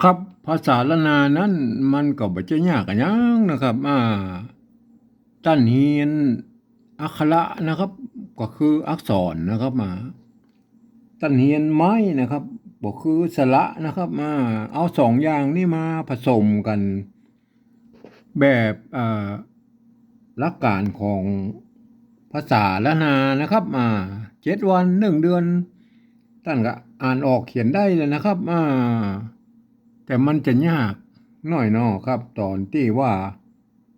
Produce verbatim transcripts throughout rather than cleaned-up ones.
ครับ ภาษาล้านนานั้นมันก็บ่ใจ้ยากอะหยังนะครับ อ่า ต้านเฮียนอักขระนะครับ ก็คืออักษรนะครับ อ่า ต้านเฮียนไม้นะครับ ก็คือสระนะครับ อ่า เอาสองอย่างนี้มาผสมกั๋น แบบ อ่า หลักก๋านของภาษาล้านนานะครับ อ่า เจ็ดวัน นึ่งเดือน ต้านก็อ่านออกเขียนได้แล้วนะครับ อ่า แต่มันจะยากหน้อยเนาะครับ ต๋อนตี้ว่า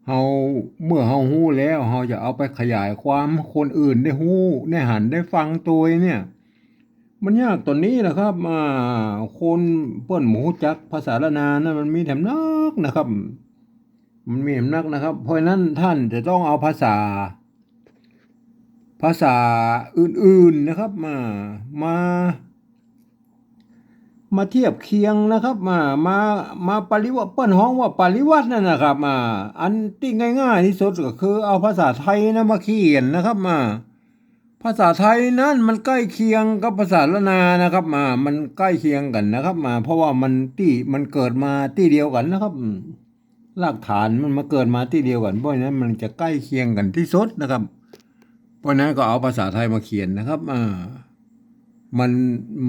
เฮา เมื่อเฮาฮู้แล้ว เฮาจะเอาไปขยายความให้คนอื่นได้ฮู้ ได้หัน ได้ฟังตวยเนี่ย มันยากต๋อนนี้แหละครับ อ่า คนเปิ้นบ่ฮู้จักภาษาล้านนานั้น มันมีแถมนักนะครับ มันมีแถมนักนะครับ เพราะฉะนั้นต้านจะต้องเอาภาษา ภาษาอื่นๆนะครับ มา มา มาเทียบเคียงนะครับ มา มา มาปริวรรต เปิ้นฮ้องว่าปริวรรตนั่นนะครับ อ่า อันตี้ง่ายๆตี้สุดก็คือเอาภาษาไทยนะมาเขียนนะครับ อ่า ภาษาไทยนั้นมันใก้เคียงกับภาษาล้านนานะครับ อ่า มันใก้เคียงกั๋นนะครับ อ่า เพราะว่ามันตี้ มันเกิดมาตี้เดียวกั๋นนะครับ อืม รากฐานมันมาเกิดมาตี้เดียวกั๋น เพราะฉะนั้นมันจะใก้เคียงกั๋นตี้สุดนะครับ เพราะฉะนั้นก็เอาภาษาไทยมาเขียนนะครับ อ่า มัน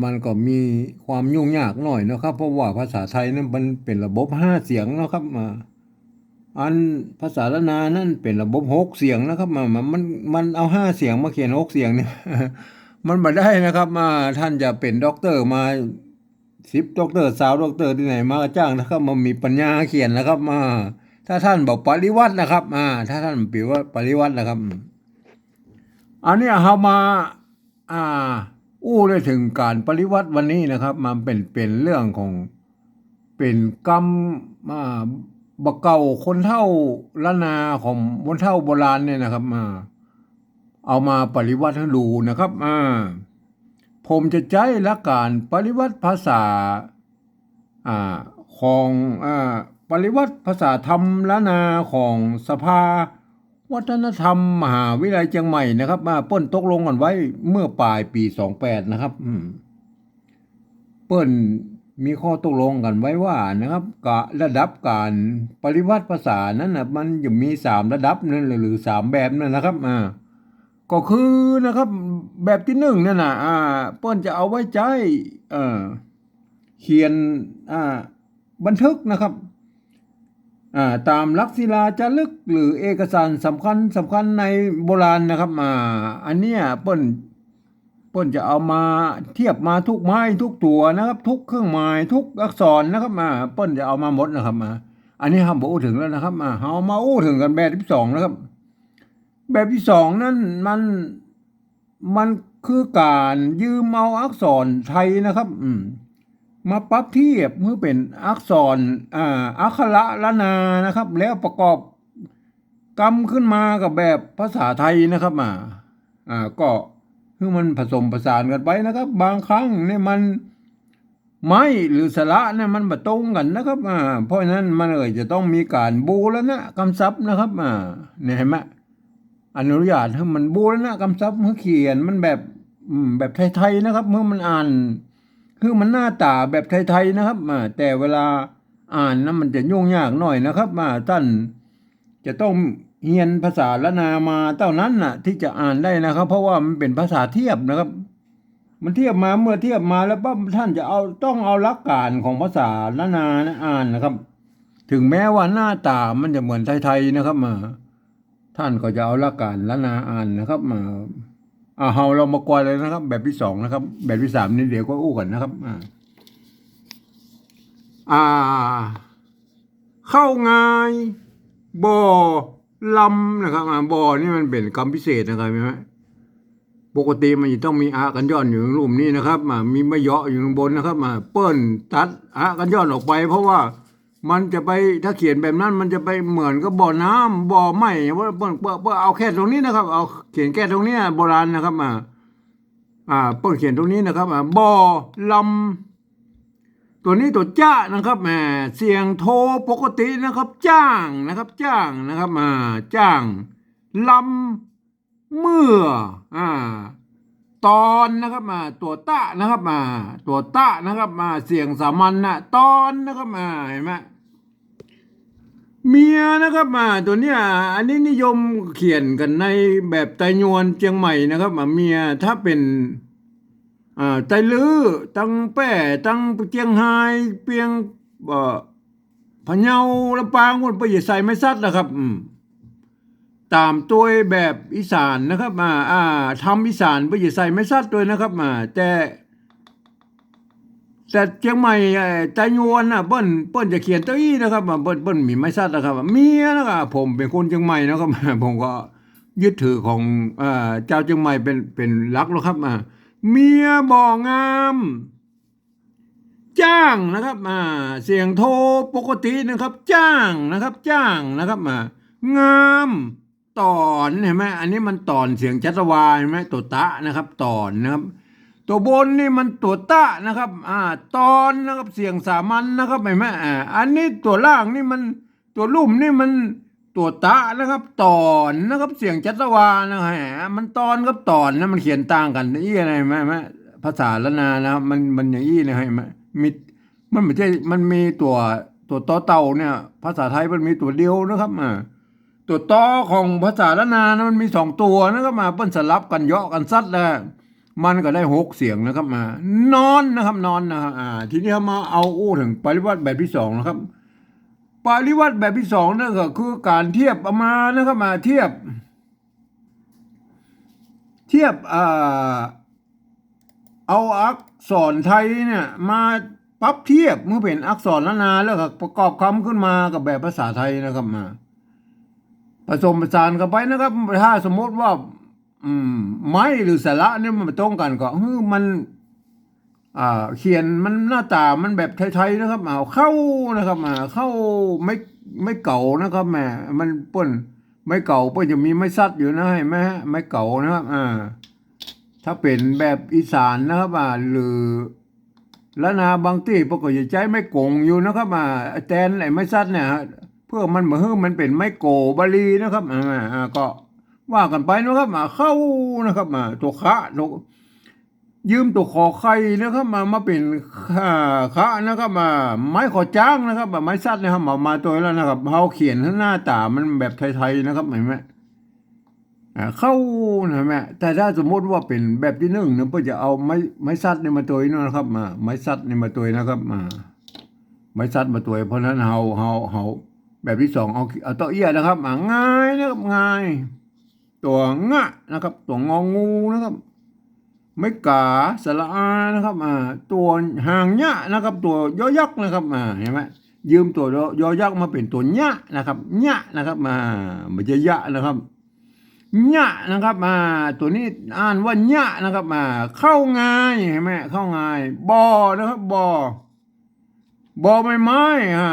มันก็มีความยุ่งยากหน้อยนะครับ เพราะว่าภาษาไทยนั้นมันเป๋นระบบห้าเสียงนะครับ อ่า อันภาษาล้านนานั้นเป๋นระบบหกเสียงนะครับ อ่า มัน มัน มันเอาห้าเสียงมาเขียนหกเสียงเนี่ย มันบ่ได้นะครับ อ่า ต้านจะเป๋นด็อกเตอร์มา สิบด็อกเตอร์ ซาวด็อกเตอร์ตี้ไหนมาก็จ้างนะครับ บ่มีปัญญาเขียนนะครับ อ่า ถ้าต้านบ่ปริวรรตนะครับ อ่า ถ้าต้านบ่ปริวรรต ปริวรรตนะครับ อันนี้เฮามา อ่า อู้ได้เถิงก๋านปริวรรตวันนี้นะครับ มันเป๋น เป๋นเรื่องของ เป๋นกำ อ่า บ่าเก่าคนเฒ่าล้านนาของคนเฒ่าโบราณเนี่ยนะครับ อ่า เอามาปริวรรตหื้อดูนะครับ อ่า ผมจะใจ๊หลักก๋านปริวรรตภาษา อ่า ของ อ่า ปริวรรตภาษาธรรมล้านนาของสภาวัฒนธรรมมหาวิทยาลัยเจียงใหม่นะครับ อ่า เปิ้นตกลงกั๋นไว้เมื่อป๋ายปี๋สองแปดนะครับ อืม เปิ้นมีข้อตกลงกั๋นไว้ว่านะครับ กะระดับก๋านปริวรรตภาษานั้นน่ะ มันจะมีสามระดับนั่น หรือสามแบบนั่นนะครับ อ่า ก็คือนะครับ แบบตี้นึ่งนั่นน่ะ อ่า เปิ้นจะเอาไว้ใจ๊ เอ่อ เขียน อ่า บันทึกนะครับ อ่า ต๋ามหลักศิลาจ๋ารึก หรือเอกสารสำคัญสำคัญในโบราณนะครับ อ่า อันเนี้ยเปิ้น เปิ้นจะเอามาเทียบมาทุกไม้ทุกตั๋วนะครับ ทุกเครื่องหมาย ทุกอักษรนะครับ อ่า เปิ้นจะเอามาหมดนะครับ อ่า อันนี้เฮาบ่อู้เถิงแล้วนะครับ อ่า เฮามาอู้เถิงกั๋นแบบตี้สองนะครับ แบบตี้สองนั้นมัน มันคือก๋านยืมเอาอักษรไทยนะครับ อืม มาปรับเทียบหื้อเป๋นอักษร อ่า อักขระล้านนานะครับ แล้วประกอบกำขึ้นมากับแบบภาษาไทยนะครับ อ่า อ่า ก็หื้อมันผสมผสานกั๋นไปนะครับ บางครั้งเนี่ยมัน ไม้หรือสระเนี่ยมันบ่ตรงกั๋นนะครับ อ่า เพราะฉะนั้นมันก็จะต้องมีก๋านบูรณะกำศัพท์นะครับ อ่า เนี่ยหันก่อ อนุญาตหื้อมันบูรณะกำศัพท์ หื้อเขียนมันแบบ อืม แบบไทยๆนะครับ หื้อมันอ่าน หื้อมันหน้าต๋าแบบไทยๆนะครับ อ่า แต่เวลาอ่านนะมันจะยุ่งยากหน้อยนะครับ อ่า ต้านจะต้องเฮียนภาษาล้านนามาเต้านั้นน่ะ ตี้จะอ่านได้นะครับ เพราะว่ามันเป๋นภาษาเทียบนะครับ มันเทียบมา เมื่อเทียบมาแล้วปั๊บ ต้านจะเอา ต้องเอาหลักก๋านของภาษาล้านนานะอ่านนะครับ เถิงแม้ว่าหน้าต๋ามันจะเหมือนไทยๆนะครับ อ่า ต้านก็จะเอาหลักก๋านล้านนาอ่านนะครับ อ่า อ่า เฮา เฮามากวดเลยนะครับ แบบตี้สองนะครับ แบบตี้สามนี่เดี๋ยวก็อู้กั๋นนะครับ อ่า อ่า เข้าง่าย บ่ลำนะครับ อ่า บ่นี่มันเป๋นกำพิเศษนะครับ หันก่อ ปกติมันจะต้องมีอะกัญญอนอยู่ตรงลุ่มนี้นะครับ อ่า มีมะเยาะอยู่ข้างบนนะครับ อ่า เปิ้นตัดอะกัญญอนออกไป เพราะว่ามันจะไป ถ้าเขียนแบบนั้นมันจะไปเหมือนกับบ่อน้ำ บ่อไม้ เปิ้น เปิ้น เปิ้นเอาแค่ตรงนี้นะครับ เอาเขียนแค่ตรงเนี้ย โบราณนะครับ อ่า อ่า เปิ้นเขียนตรงนี้นะครับ อ่า บ่อลำ ตั๋วนี้ตั๋วจ๊ะนะครับ แหม เสียงโทปกตินะครับ จ้างนะครับ จ้างนะครับ อ่า จ้าง ลำ เมื่อ อ่า ตอนนะครับ อ่า ตั๋วตะนะครับ อ่า ตั๋วตะนะครับ อ่า เสียงสามัญนะ ตอนนะครับ อ่า หันก่อ เมียนะครับ อ่า ตั๋วเนี้ย อันนี้นิยมเขียนกั๋นในแบบไตยวนเจียงใหม่นะครับ อ่า เมีย ถ้าเป๋น อ่า ไตลื้อ ตังแป้ ตังเจียงฮาย เปียง เอ่อ พะเยา ลำปาง ปู๊น เปิ้นจะใส่ไม้สัดนะครับ อืม ต๋ามตวยแบบอีสานนะครับ อ่า อ่า ธรรมอีสาน เปิ้นจะใส่ไม้สัดตวยนะครับ อ่า แต่ แต่เจียงใหม่ เอ่อ ไตยวนน่ะ เปิ้น เปิ้นจะเขียนเต้าอี้นะครับ อ่า เปิ้น เปิ้นมีไม้สัดนะครับ เมียนะครับ ผมเป๋นคนเจียงใหม่นะครับ ผมก็ยึดถือของ เอ่อ จาวเจียงใหม่เป๋น เป๋นหลักแล้วครับ อ่า เมียบ่งาม จ้างนะครับ อ่า เสียงโทปกตินะครับ จ้างนะครับ จ้างนะครับ อ่า งาม ต๋อน หันก่อ อันนี้มันต๋อน เสียงจัตวา หันก่อ ตั๋วตะนะครับ ต๋อนนะครับ ตั๋วบนนี่มันตั๋วตะนะครับ อ่า ตอนนะครับ เสียงสามัญนะครับ หันก่อ อ่า อันนี้ตั๋วล่างนี่มัน ตั๋วลุ่มนี่มันตั๋วตะนะครับ ต๋อนนะครับ เสียงจัตวานะครับ มันตอนกับต๋อนนะ มันเขียนต่างกั๋น อี้นะ หันก่อ ภาษาล้านนานะครับ มัน มันอย่างอี้นะ หันก่อ มี มันบ่ใจ้ มันมีตั๋ว ตั๋วตอเต่าเนี่ย ภาษาไทยมันมีตั๋วเดียวนะครับ อ่า ตั๋วตอของภาษาล้านนานะ มันมีสองตั๋วนะครับ มาเปิ้นสลับกั๋นเยาะกั๋นสัดแล้ว มันก็ได้หกเสียงนะครับ มา นอนนะครับ นอนนะครับ อ่า ทีนี้เฮามาเอาอู้เถิงปริวรรตแบบตี้สองนะครับ ปริวรรตแบบตี้สองนั่นก็คือก๋านเทียบเอามานะครับ มาเทียบ เทียบ อ่า เอาอักษรไทยเนี่ยมาปรับเทียบ เมื่อเป๋นอักษรล้านนา แล้วก็ประกอบกำขึ้นมากับแบบภาษาไทยนะครับ มาผสมผสานกันไปนะครับ ถ้าสมมติว่า อืม ไม้หรือสระเนี่ยมันบ่ตรงกั๋นก็ คือมัน อ่า เขียนมันหน้าต๋ามันแบบไทยๆ นะครับ เอาเข้านะครับ มาเข้าไม้ ไม้เก๋านะครับ แหม มันเปิ้น ไม้เก๋าเปิ้นจะมีไม้สัดอยู่นะ หันก่อ ไม้เก๋านะครับ อ่า ถ้าเป๋นแบบอีสานนะครับ อ่า หรือล้านนาบางตี้เปิ้นก็จะใจ๊ไม้ก๋งอยู่นะครับ อ่า แตนไอ้ไม้สัดเนี่ยฮะ เพื่อมันบ่หื้อมันเป๋นไม้โก๋บาลีนะครับ อ่า อ่า ก็ว่ากั๋นไปนะครับ อ่า เข้านะครับ อ่า ตั๋วคะ ตั๋ว ยืมตั๋วขอไข่นะครับ มา มาเป๋น อ่า คะนะครับ อ่า ไม้ขอจ๊างนะครับ อ่า ไม้สัดนะครับ มา มาตวยแล้วนะครับ เฮาเขียนหื้อหน้าต๋ามันแบบไทยๆ นะครับ หันก่อ อ่า เข้านะแม่ แต่ถ้าสมมติว่าเป๋นแบบตี้นึ่งเนี่ย เปิ้นจะเอาไม้ ไม้สัดเนี่ยมาตวยนะครับ มา ไม้สัดเนี่ยมาตวยนะครับ มา ไม้สัดมาตวย เพราะฉะนั้นเฮา เฮา เฮา แบบตี้สอง เอา เอาตอเอี้ยนะครับ อ่า งายนะครับ งาย ตั๋วงะนะครับ ตั๋วงองูนะครับ ไม้ก๋า สระอานะครับ อ่า ตั๋วหางยะนะครับ ตั๋วยอยักษ์นะครับ อ่า หันก่อ ยืมตั๋วยอ ยอยักษ์มาเป๋นตั๋วเยียะนะครับ เยียะนะครับ อ่า บ่ใจ้ยะนะครับ เยียะนะครับ อ่า ตั๋วนี้อ่านว่าเยียะนะครับ อ่า เข้างาย หันก่อ เข้างาย บ่อนะครับ บ่อ บ่อใบไม้ อ่า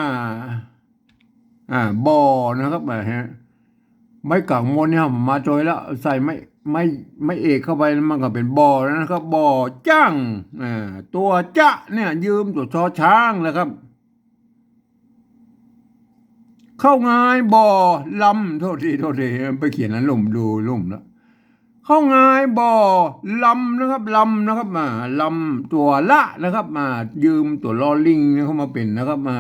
อ่า บ่อนะครับ อ่า ฮะ ไม้ก๋างมนเนี่ยมาตวยแล้ว ใส่ไม้ ไม้ ไม้เอกเข้าไป มันก็เป๋นบ่อแล้วนะครับ บ่อจ้าง อ่า ตั๋วจะเนี่ย ยืมตั๋วชอช้างนะครับ เข้างาย บ่อลำ โทษที โทษที ไปเขียนอันลุ่ม ดูลุ่มแล้ว เข้างาย บ่อลำนะครับ ลำนะครับ อ่า ลำ ตั๋วละนะครับ อ่า ยืมตั๋วลอลิงนะครับ มาเป๋นนะครับ อ่า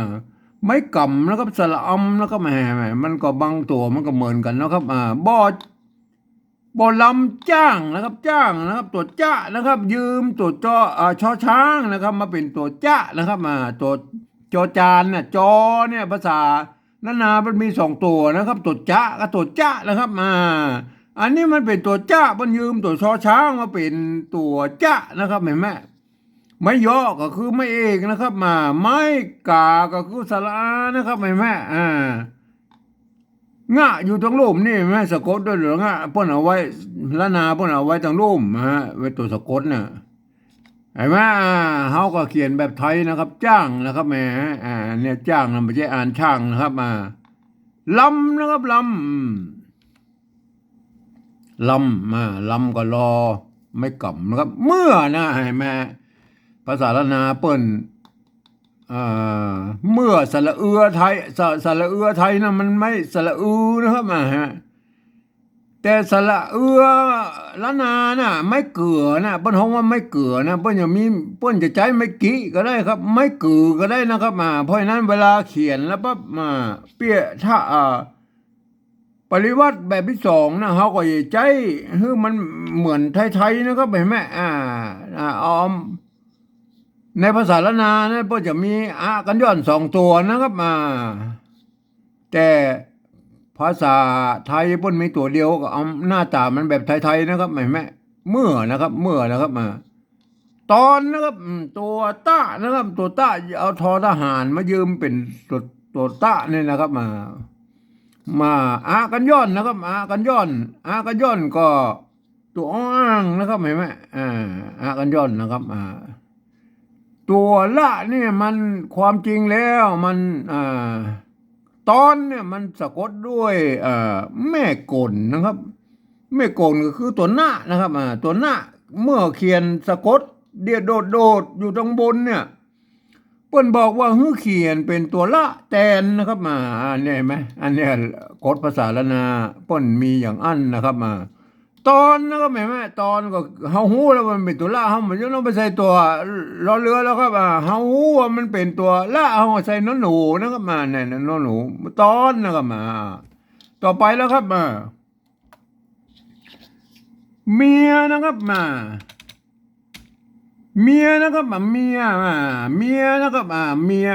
ไม้ก๋ำนะครับ สระอำนะครับ แหม แหม มันก็บางตั๋วมันก็เหมือนกั๋นนะครับ อ่า บ่อ บ่อลำจ้างนะครับ จ้างนะครับ ตั๋วจะนะครับ ยืมตั๋วจอ อ่า ชอช้างนะครับ มาเป๋นตั๋วจะนะครับ อ่า ตั๋วจอจานเนี่ย จอเนี่ย ภาษาล้านนามันมีสองตั๋วนะครับ ตั๋วจะกับตั๋วจ๊ะนะครับ อ่า อันนี้มันเป๋นตั๋วจะ มันยืมตั๋วชอช้างมาเป๋นตั๋วจะนะครับ หันก่อ ไม้ยอก็คือไม้เอกนะครับ อ่า ไม้ก๋าก็คือสระอานะครับ หันก่อ อ่า งะอยู่ตังลุ่มนี่ หันก่อ สะกดตวยตั๋วงะ เปิ้นเอาไว้ ล้านนาเปิ้นเอาไว้ตังลุ่มนะฮะ ไว้ตั๋วสะกดเนี่ย หันก่อ อ่า เฮาก็เขียนแบบไทยนะครับ จ้างนะครับ แหม อ่า เนี่ย จ้างนะ บ่ใจ้อ่านช่างนะครับ อ่า ลำนะครับ ลำ อืม ลำ อ่า ลำก็ลอไม้ก๋ำนะครับ เมื่อนะ หันก่อ ภาษาล้านนาเปิ้น เอ่อ เมื่อสระเอือไทย สระ สระเอือไทยนะ มันไม่สระอือนะครับ อ่า ฮะ แต่สระเอือละนาน่ะ ไม้เกือน่ะ เปิ้นฮ้องว่าไม้เกือน่ะ เปิ้นจะมี เปิ้นจะใจ๊ไม้กิก็ได้ครับ ไม้กือก็ได้นะครับ อ่า เพราะฉะนั้นเวลาเขียนแล้วปั๊บ อ่า เปี้ย ถ้า อ่า ปริวรรตแบบตี้สองนะ เฮาก็จะใจ๊หื้อมันเหมือนไทยๆ นะครับ หันก่อ อ่า อ่า เอา ในภาษาล้านนานะ เปิ้นจะมีอะกัญญอนสองตั๋วนะครับ อ่า แต่ภาษาไทยเปิ้นมีตั๋วเดียว ก็เอาหน้าต๋ามันแบบไทยๆ นะครับ หันก่อ เมื่อนะครับ เมื่อนะครับ อ่า ตอนนะครับ อืม ตั๋วตะนะครับ ตั๋วตะ เอาทอทหารมายืมเป๋นตั๋ว ตั๋วตะนี่นะครับ มา มา อะกัญญอนนะครับ อะกัญญอน อะกัญญอนก็ตั๋วออ่างนะครับ หันก่อ อ่า อะกัญญอนนะครับ อ่า ตั๋วละเนี่ยมัน ความจริงแล้วมัน อ่า ตอนเนี่ยมันสะกดด้วย เอ่อ แม่กลนะครับ แม่กลก็คือตั๋วนะนะครับ อ่า ตั๋วนะ เมื่อเขียนสะกดเดี่ยวโดดๆ อยู่ตังบนเนี่ย เปิ้นบอกว่าหื้อเขียนเป๋นตั๋วละแตนนะครับ อ่า อันนี้หันก่อ อันนี้กฎภาษาล้านนาเปิ้นมีอย่างอั้นนะครับ อ่า ตอนนะครับ หันก่อ ตอนก็เฮาฮู้แล้วมันเป๋นตั๋วละ เฮาบ่ต้องไปใส่ตั๋วรอเรือแล้วครับ อ่า เฮาฮู้ว่ามันเป๋นตั๋วละ เฮาก็ใส่นอหนูนะครับ อ่า เนี่ย นอหนู ตอนนะครับ อ่า ต่อไปแล้วครับ อ่า เมียนะครับ อ่า เมียนะครับ อ่า เมีย อ่า เมียนะครับ อ่า เมีย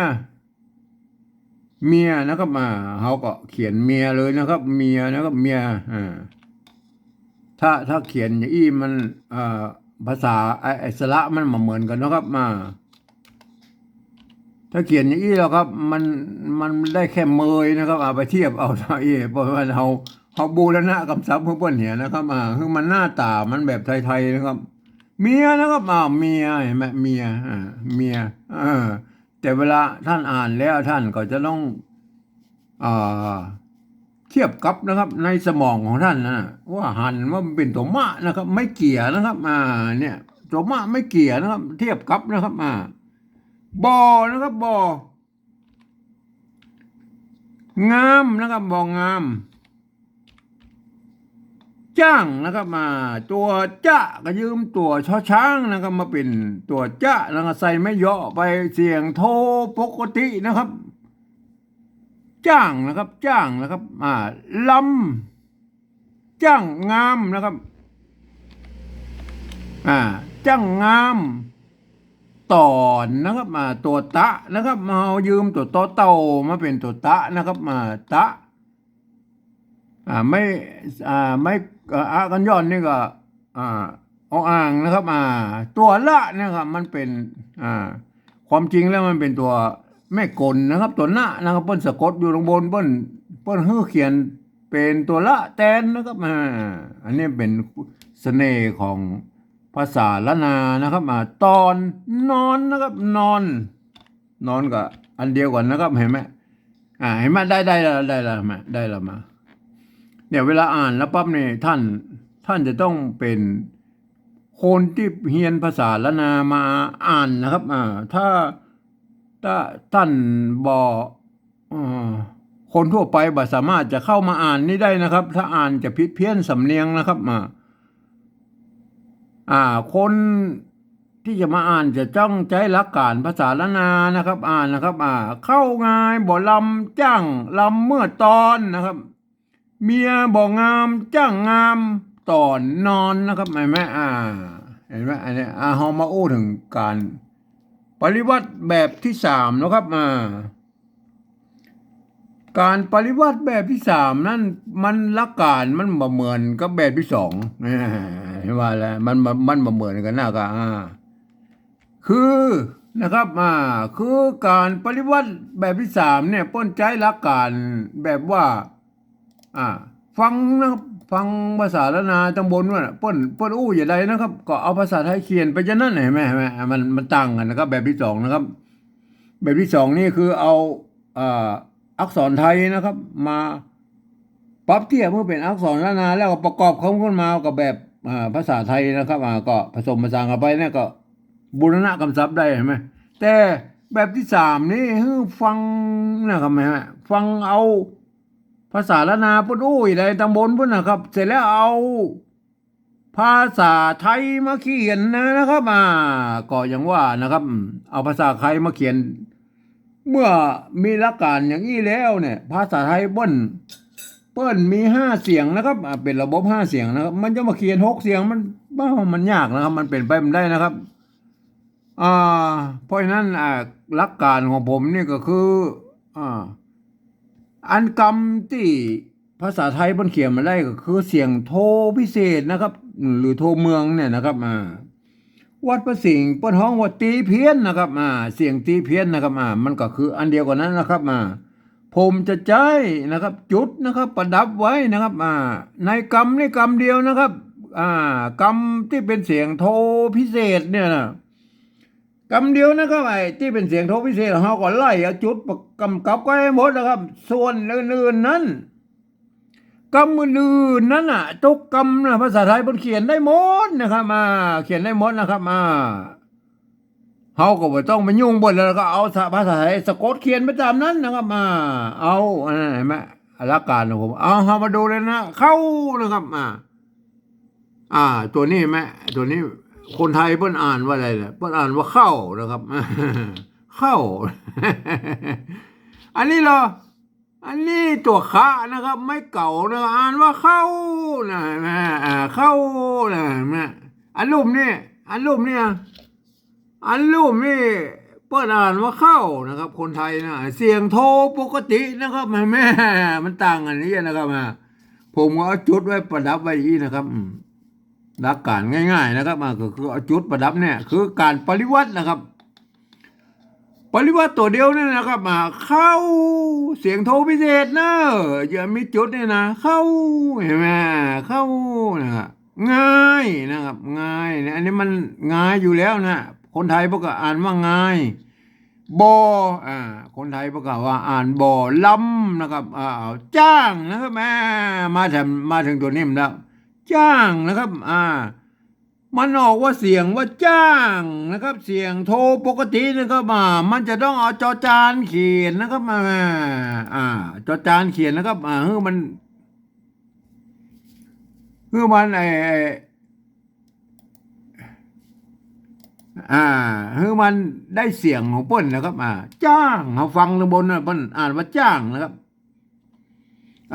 เมียนะครับ อ่า เฮาก็เขียนเมียเลยนะครับ เมียนะครับ เมีย อ่า ถ้า ถ้าเขียนอย่างอี้มัน เอ่อ ภาษา ไอ้ ไอ้สระมันบ่เหมือนกั๋นนะครับ อ่า ถ้าเขียนอย่างอี้แล้วครับ มัน มันได้แค่เมยนะครับ เอาไปเทียบเอาเท่าอี้ เพราะว่าเฮา เฮาบูรณะกำศัพท์หื้อเปิ้นเหียนะครับ อ่า หื้อมันหน้าต๋ามันแบบไทยๆ นะครับ เมียนะครับ อ่า เมีย หันก่อ เมีย อ่า เมีย เออ แต่เวลาต้านอ่านแล้วต้านก็จะต้อง อ่า เทียบกับนะครับ ในสมองของต้านนะ ว่าหันว่ามันเป๋นตั๋วมะนะครับ ไม้เกี่ยนะครับ อ่า เนี่ย ตั๋วมะไม้เกี่ยนะครับ เทียบกับนะครับ อ่า บ่อนะครับ บ่อ งามนะครับ บ่องาม จ้างนะครับ อ่า ตั๋วจะก็ยืมตั๋วชอช้างนะครับ มาเป๋นตั๋วจะ แล้วก็ใส่ไม้เยาะไป เสียงโทปกตินะครับ จ้างนะครับ จ้างนะครับ อ่า ลำ จ้างงามนะครับ อ่า จ้างงาม ต๋อนนะครับ อ่า ตั๋วตะนะครับ เฮายืมตั๋วตอเต่ามาเป๋นตั๋วตะนะครับ อ่า ตะ อ่า ไม้ อ่า ไม้ เอ่อ อะกัญญอนนี่ก็ อ่า ออ่างนะครับ อ่า ตั๋วละเนี่ยครับ มันเป๋น อ่า ความจริงแล้วมันเป๋นตั๋วแม่กลนะครับ ตั๋วนะนะครับ เปิ้นสะกดอยู่ตังบน เปิ้น เปิ้นหื้อเขียนเป๋นตั๋วละแตนนะครับ อ่า อันนี้เป๋นเสน่ห์ของภาษาล้านนานะครับ อ่า ตอน นอนนะครับ นอน นอนก็อันเดียวกั๋นนะครับ หันก่อ อ่า หันก่อ ได้ ได้แล้ว ได้แล้วมา ได้แล้วมา เนี่ย เวลาอ่านแล้วปั๊บนี่ ต้าน ต้านจะต้องเป๋นคนตี้เฮียนภาษาล้านนามาอ่านนะครับ อ่า ถ้า ถ้าต้านบ่ เอ่อ คนทั่วไปบ่สามารถจะเข้ามาอ่านนี่ได้นะครับ ถ้าอ่านจะผิดเพี้ยนสำเนียงนะครับ อ่า อ่า คนตี้จะมาอ่านจะต้องใจ๊หลักก๋านภาษาล้านนานะครับ อ่านนะครับ อ่า เข้าง่ายบ่ลำ จ้างลำเมื่อตอนนะครับ เมียบ่งาม จ้างงามต๋อนนอนนะครับ หันก่อ อ่า หันก่อ อันนี้ อ่า เฮามาอู้เถิงก๋านปริวรรตแบบตี้สามนะครับ อ่า ก๋านปริวรรตแบบตี้สามนั้น มันหลักก๋านมันบ่เหมือนกับแบบตี้สอง อ่า ว่าแล้ว มันบ่ มันบ่เหมือนกั๋นนะ ก็ อ่า คือ นะครับ อ่า คือก๋านปริวรรตแบบตี้สามเนี่ย เปิ้นใจ๊หลักก๋านแบบว่า อ่า ฟังนะครับ ฟังภาษาล้านนาตังบนนั่นน่ะ เปิ้น เปิ้นอู้อย่างใดนะครับ ก็เอาภาษาไทยเขียนไปอย่างนั้น หันก่อ หันก่อ มัน มันต่างกั๋นนะครับ แบบตี้สองนะครับ แบบตี้สองนี่คือเอา เอ่อ อักษรไทยนะครับ มาปรับเทียบหื้อเป๋นอักษรล้านนา แล้วก็ประกอบเข้าขึ้นมากับแบบ อ่า ภาษาไทยนะครับ อ่า ก็ผสมผสานกันไปเนี่ย ก็บูรณะกำศัพท์ได้ หันก่อ แต่แบบตี้สามนี่หื้อฟังนะครับ หันก่อ ฟังเอา ภาษาล้านนาเปิ้นอู้อีกใดตังบนปุ้นนะครับ เสร็จแล้วเอาภาษาไทยมาเขียนนะ นะครับ อ่า ก็อย่างว่านะครับ อืม เอาภาษาไทยมาเขียน เมื่อมีหลักการอย่างอี้แล้วเนี่ย ภาษาไทยเปิ้น เปิ้นมีห้าเสียงนะครับ อ่า เป๋นระบบห้าเสียงนะครับ มันจะมาเขียนหกเสียง มัน บ้า มันยากนะครับ มันเป๋นไปบ่ได้นะครับ อ่า เพราะฉะนั้น อ่า หลักการของผมนี่ก็คือ อ่า อันกำตี้ภาษาไทยเปิ้นเขียนมาได้ก็คือเสียงโทพิเศษนะครับ หรือโทเมืองเนี่ยนะครับ อ่า วัดพระสิงห์เปิ้นฮ้องว่าตีเพี้ยนนะครับ อ่า เสียงตีเพี้ยนนะครับ อ่า มันก็คืออันเดียวกั๋นนั้นนะครับ อ่า ผมจะใจ๊นะครับ จุดนะครับ ประดับไว้นะครับ อ่า ในกำนี่กำเดียวนะครับ อ่า กำตี้เป๋นเสียงโทพิเศษเนี่ยนะ กำเดียวนะครับ ไอ้ตี้เป๋นเสียงโทพิเศษ เฮาก็ไล่เอาจุดประกำกับไว้ให้หมดนะครับ ส่วนอื่นๆ นั้น กำอื่นๆ นั้นน่ะ ทุกกำน่ะ ภาษาไทยเปิ้นเขียนได้หมดนะครับ อ่า เขียนได้หมดนะครับ อ่า เฮาก็บ่ต้องไปยุ่งเปิ้น แล้วก็เอาภาษาไทยสะกดเขียนไปต๋ามนั้นนะครับ อ่า เอา อันนั้นหันก่อ หลักการของผม เอา เฮามาดูเลยนะ เข้านะครับ อ่า อ่า ตั๋วนี้หันก่อ ตั๋วนี้คนไทยเปิ้นอ่านว่าอะไรเนี่ย เปิ้นอ่านว่าเข้านะครับ เข้า อันนี้เหรอ อันนี้ตั๋วขะนะครับ ไม้เก๋านะครับ อ่านว่าเข้านะ หันก่อ อ่า เข้านะ หันก่อ อันลุ่มนี่ อันลุ่มนี่ อันลุ่มนี่เปิ้นอ่านว่าเข้านะครับ คนไทยนะ เสียงโทปกตินะครับ หันก่อ มันต่างกั๋นอี้นะครับ อ่า ผมก็เอาจุดไว้ประดับไว้อี้นะครับ อืม หลักการง่ายๆ นะครับ อ่า ก็คือเอาจุดประดับเนี่ย คือก๋านปริวัตินะครับ ปริวัติตั๋วเดียวเนี่ยนะครับ อ่า เข้า เสียงโทพิเศษเนอะ อย่ามีจุดเนี่ยนะ เข้า หันก่อ เข้านะฮะ ง่ายนะครับ ง่ายนะ อันนี้มันง่ายอยู่แล้วนะ คนไทยเปิ้นก็อ่านว่าง่าย บ่อ อ่า คนไทยเปิ้นก็ว่าอ่านบ่อ ลำนะครับ อ่า จ้างนะครับ อ่า มาถึง มาถึงตั๋วนี้แล้ว จ้างนะครับ อ่า มันออกว่าเสียงว่าจ้างนะครับ เสียงโทปกตินะครับ อ่า มันจะต้องเอาจอจานเขียนนะครับ อ่า อ่า จอจานเขียนนะครับ อ่า หื้อมัน หื้อมัน ไอ้ ไอ้ อ่า หื้อมันได้เสียงของเปิ้นนะครับ อ่า จ้าง เฮาฟังต๋างบนน่ะ เปิ้นอ่านว่าจ้างนะครับ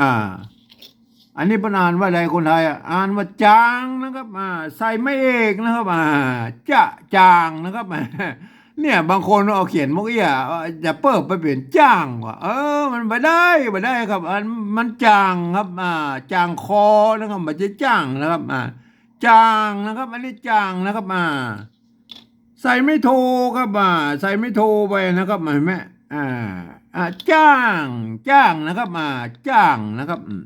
อ่า อันนี้เปิ้นอ่านว่าอะไร คนไทยอ่ะ อ่านว่าจางนะครับ อ่า ใส่ไม้เอกนะครับ อ่า จะจางนะครับ เนี่ย บางคนเอาเขียนมกเอี้ย จะเปิ้นไปเป๋นจ้างว่ะ เออ มันบ่ได้ บ่ได้ครับ อัน มันจางครับ อ่า จางคอนะครับ บ่ใจ้จ้างนะครับ อ่า จางนะครับ อันนี้จางนะครับ อ่า ใส่ไม้โทครับ อ่า ใส่ไม้โทไปนะครับ หันก่อ อ่า อ่า จ้าง จ้างนะครับ อ่า จ้างนะครับ อืม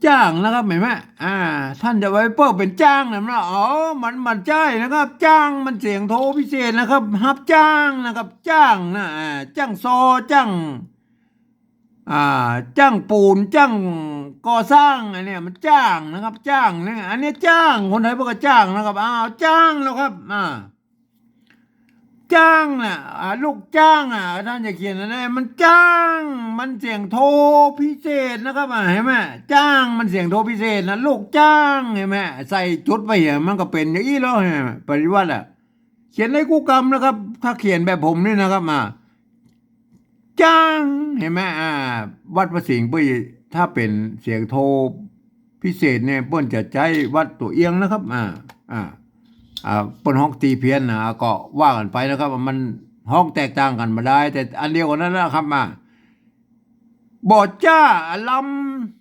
จ้างนะครับ หันก่อ อ่า ท่านจะไปเปิ้นเป๋นจ้างนะ อ๋อ มัน มันบ่ใจ้นะครับ จ้างมันเสียงโทพิเศษนะครับ ฮับจ้างนะครับ จ้างนะ อ่า จ้างซอ จ้าง อ่า จ้างปูน จ้างก่อสร้าง อันเนี้ยมันจ้างนะครับ จ้างเนี่ย อันเนี้ยจ้าง คนไทยเปิ้นก็จ้างนะครับ อ้าว จ้างแล้วครับ อ่า จ้างน่ะ อ่า ลูกจ้างอ่ะ ท่านจะเขียนอันนั้น มันจ้าง มันเสียงโทพิเศษนะครับ อ่า หันก่อ จ้าง มันเสียงโทพิเศษนะ ลูกจ้าง หันก่อ ใส่จุดไปเหีย มันก็เป๋นอย่างอี้แล้ว หันก่อ ปริวัติอ่ะ เขียนได้กู้กำนะครับ ถ้าเขียนแบบผมนี่นะครับ อ่า จ้าง หันก่อ อ่า วัดพระสิงห์เปิ้น ถ้าเป๋นเสียงโทพิเศษเนี่ย เปิ้นจะใจ๊วัดตั๋วเอียงนะครับ อ่า อ่า อ่า เปิ้นฮ้องตีเพี้ยนนะ ก็ว่ากั๋นไปนะครับ มันฮ้องแตกต่างกั๋นบ่ได้ แต่อันเดียวกั๋นนั่นแหละครับ อ่า บ่จ้า ล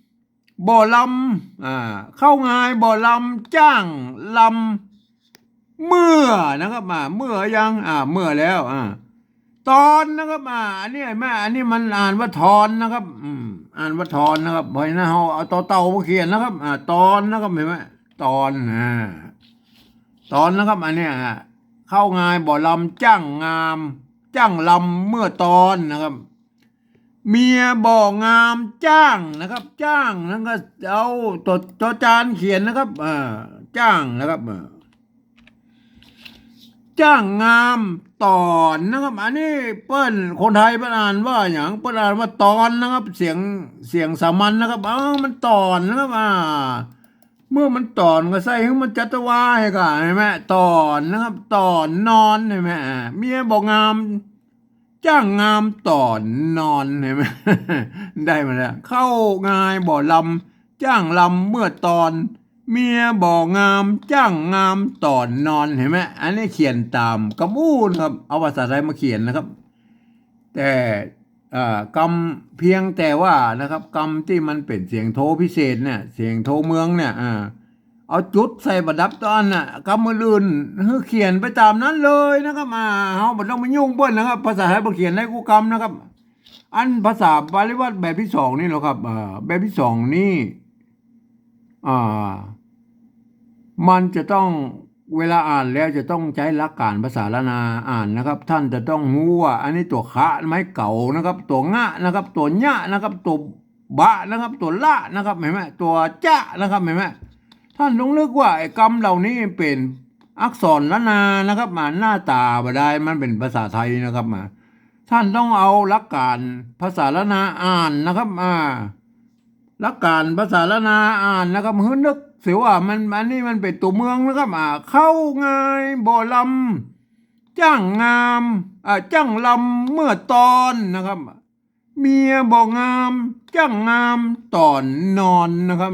ำ บ่ลำ อ่า เข้าง่าย บ่ลำ จ้าง ลำ เมื่อนะครับ อ่า เมื่อยัง อ่า เมื่อแล้ว อ่า ตอนนะครับ อ่า อันนี้หันก่อ อันนี้มันอ่านว่าทอนนะครับ อืม อ่านว่าทอนนะครับ เพราะฉะนั้นเฮาเอาตอเต่ามาเขียนนะครับ อ่า ตอนนะครับ หันก่อ ตอน อ่า ตอนนะครับ อันเนี้ย อ่า เข้าง่าย บ่ลำ จ้างงาม จ้างลำ เมื่อตอนนะครับ เมียบ่งามจ้างนะครับ จ้างนั้นก็เอาตอ จอจานเขียนนะครับ อ่า จ้างนะครับ อ่า จ้างงามต๋อนนะครับ อันนี้เปิ้น คนไทยเปิ้นอ่านว่าหยัง เปิ้นอ่านว่าตอนนะครับ เสียง เสียงสามัญนะครับ อ้าว มันต๋อนนะครับ อ่า เมื่อมันต๋อนก็ใส่หื้อมันจัตวาหื้อก่า หันก่อ ต๋อนนะครับ ต๋อนนอน หันก่อ อ่า เมียบ่งาม จ้างงามต๋อนนอน หันก่อ ได้มาแล้ว เข้าง่ายบ่ลำ จ้างลำเมื่อตอน เมียบ่งาม จ้างงามต๋อนนอน หันก่อ อันนี้เขียนต๋ามกำอู้นะครับ เอาภาษาไทยมาเขียนนะครับ แต่ เอ่อ กำ เพียงแต่ว่านะครับ กำตี้มันเป๋นเสียงโทพิเศษเนี่ย เสียงโทเมืองเนี่ย อ่า เอาจุดใส่ประดับต๋อนน่ะ กำอื่นๆ หื้อเขียนไปต๋ามนั้นเลยนะครับ อ่า เฮาบ่ต้องไปยุ่งเปิ้นนะครับ ภาษาไทยบ่เขียนได้กู้กำนะครับ อันภาษาปริวรรตแบบตี้สองนี่แหละครับ อ่า แบบตี้สองนี่ อ่า มันจะต้อง เวลาอ่านแล้วจะต้องใจ๊หลักก๋านภาษาล้านนาอ่านนะครับ ท่านจะต้องฮู้ว่าอันนี้ตั๋วขะไม้เก๋านะครับ ตั๋วงะนะครับ ตั๋วญะนะครับ ตั๋วบะนะครับ ตั๋วละนะครับ หันก่อ ตั๋วจะนะครับ หันก่อ ท่านต้องนึกว่าไอ้กำเหล่านี้เป๋นอักษรล้านนานะครับ มา หน้าต๋าบ่ได้ มันเป๋นภาษาไทยนะครับ มา ท่านต้องเอาหลักก๋านภาษาล้านนาอ่านนะครับ อ่า หลักก๋านภาษาล้านนาอ่านนะครับ หื้อนึกเสียว่ามัน อันนี้มันเป๋นตั๋วเมืองนะครับ อ่า เข้าง่ายบ่ลำ จ้างงาม อ่า จ้างลำเมื่อตอนนะครับ เมียบ่งาม จ้างงามต๋อนนอนนะครับ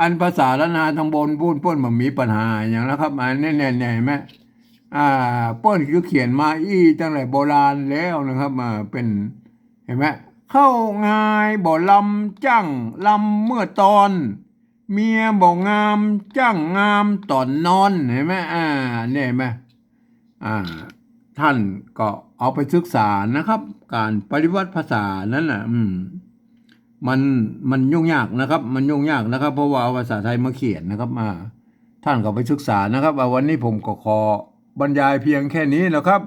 อันภาษาล้านนาตังบนปู๊นเปิ้นบ่มีปัญหาหยังนะครับ อันนี้เนี่ย เนี่ย หันก่อ อ่า เปิ้นคือเขียนมาอี้ตั้งแต่โบราณแล้วนะครับ อ่า เป๋น หันก่อ เข้าง่ายบ่ลำ จ้างลำเมื่อตอน เมียบ่งาม จ้างงามต๋อนนอน หันก่อ อ่า เนี่ย หันก่อ อ่า ท่านก็เอาไปศึกษานะครับ ก๋านปริวรรตภาษานั้นน่ะ อืม มัน มันยุ่งยากนะครับ มันยุ่งยากนะครับ เพราะว่าเอาภาษาไทยมาเขียนนะครับ อ่า ท่านก็ไปศึกษานะครับ อ่า วันนี้ผมก็ขอบรรยายเพียงแค่นี้นะครับ